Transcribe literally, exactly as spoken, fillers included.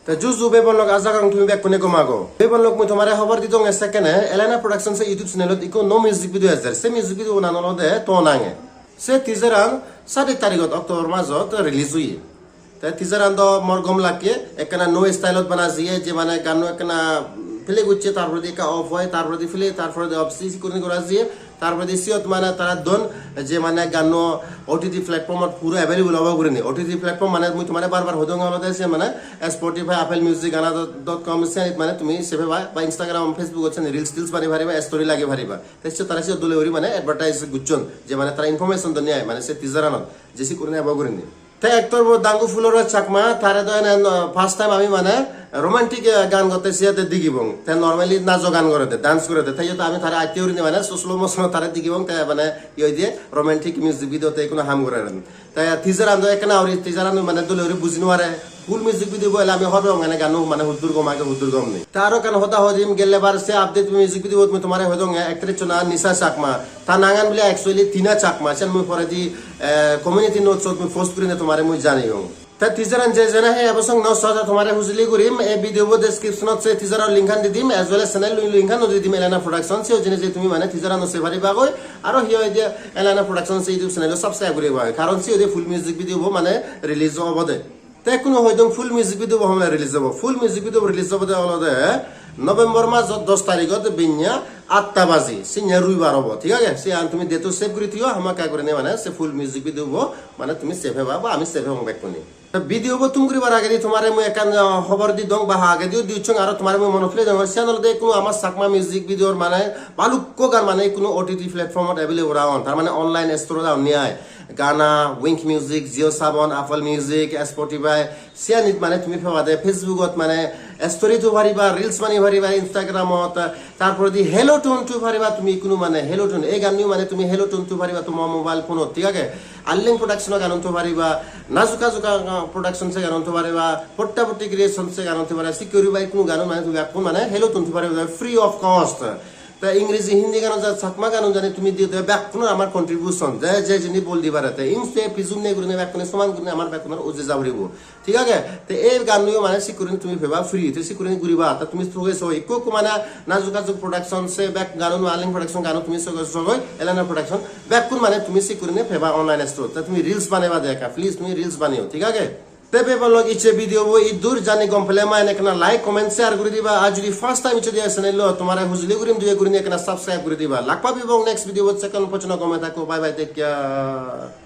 Te juju bebon lok, aja gorong tumi bekkune gom ago. Bebon lok, mui tomare hobor di dong sekkene, Elena Production se YouTube channelot ikko nuo music video ejer. Se music video nan olode Ton Ange. Se teaser an sadej tarigot October majot release oye. Te teaser an do mor gom lakke, ekkana nuo style ot bana jiye, je mane ganno ekkana play gocche, tar poredi ekka off oi, tar poredi play, tar poredi off, si si gurinei gora jiye. Tar poredi siyot mane tara don je mane ganno O T T platform ot puro available obo gurinei. O T T platform mane mui tomare bar bar hodong olode se mane Spotify, Apple Music, Gaana dot com, se mane tumi se peba, ba Instagram, Facebook ot se reels teels banei pariba, story lagei pariba. Te se tara siyot dole guri mane advertise gocchon, je mane tara information donni ai mane se teaser anot, je si gurinei ebo gurinei. Te actor bo Dangu Fuloro Chakma, tare do ene, uh, first time ami mane romantic, uh, gan gotte siyade digibong. Te normally najo gan gorede, dance gorede. Te iyot ami tare atte urinei mane slow motion tare digibong. Te mane iyot diye romantic music video te ikko ham gorede. Te teaser an do ekkena uri, teaser an do mane dole guri buji no pare. Full music video bo ele ami hobor pebong ene ganno mane huddur gom age, huddur gom nei. Te aro ekkan hoda hodim, gelle bar se update music video bot mui tomare hodong actress chona Nisha Chakma. Ta nangan bile actually Tina Chakma. Sen mui poredi, eh, community notes ot mui post gurinei tomare mui janeyong. Te teaser an je jene he ebo song no soja tomare hujuli gurim, ei video bo description ot se teaser or link an di dim, as well as channel link an o di dim, Elena Production, se o jene je tumi mane teaser an o se pariba goi, aro hi hoide Elena Production se YouTube channel o subscribe guriba goi, karon se ode full music video bo mane release obode. Te ekkuno hoi dong full music video bo homle release obo. Full music video bo release obode olode November majot dos tarigot benya atta baji, sinne ruibar obo, thik age? Se an tumi date o save guri thiyo, hamakkai gurinei mane se full music video bo mane tumi se peba ba ami se pebong bekkune. Te video bo thum guribar agedi tomare mui ekkan, ah, hobor di dong ba ha agediyo di uchchong, aro tomare mui monot pele dong, siyan olode ekkuno ama Chakma music video mane balukko gan mane ekkuno O T T platform ot available agon, tar mane online store ot agon ni ai. Gaana, Wynk Music, JioSaavn, Apple Music, Spotify, siyanit mane tumi pebade, Facebook ot mane story tho pariba, reels banei pariba, Instagram ot, tar poredi Hello Tune tho pariba tumi, ikkuno mane Hello Tune, ei ganno mane tumi Hello Tune tho pariba toma mobile phone ot, thik age? Arleng Production o ganun tho pariba, Najuka Juka Production se ganun tho pariba, Potta Potti Creation se ganun tho pariba, sikke guri ba ikkuno ganun mane tumi bekkun mane Hello Tune tho pariba free of cost. Te Ingreji, Hindi ganot ja, Chakma ganot jani tumi diyo, te bekkunor amar contribution, je je jini bol di pare, te inch te pijum nei gurinei bekkune soman gurinei amar bekkunor uje ja puribo, thik age? Te ei gannoyo mane sik gurinei tumi peba free, te sik gurinei guriba, te tumi soge soge ikko ikko mane Najuka Juk Production se bek ganun, Arleng Production ganun tumi soge soge, Elena Production bekkun mane tumi sik gurinei peba online store, te tumi reels baneba de ekka, please tumi reels baneyo, thik age? Te bebon lok, icche video bo iddur, jani gom pele mane ekkana like, comment, share guri diba. Ar jodi first time icche diya channel lo, tomare hujuli gurim duye gurinei ekkana subscribe guri diba. Lak pebong next video bot, sekkon pojjonto gome thakko. Bye bye, take care.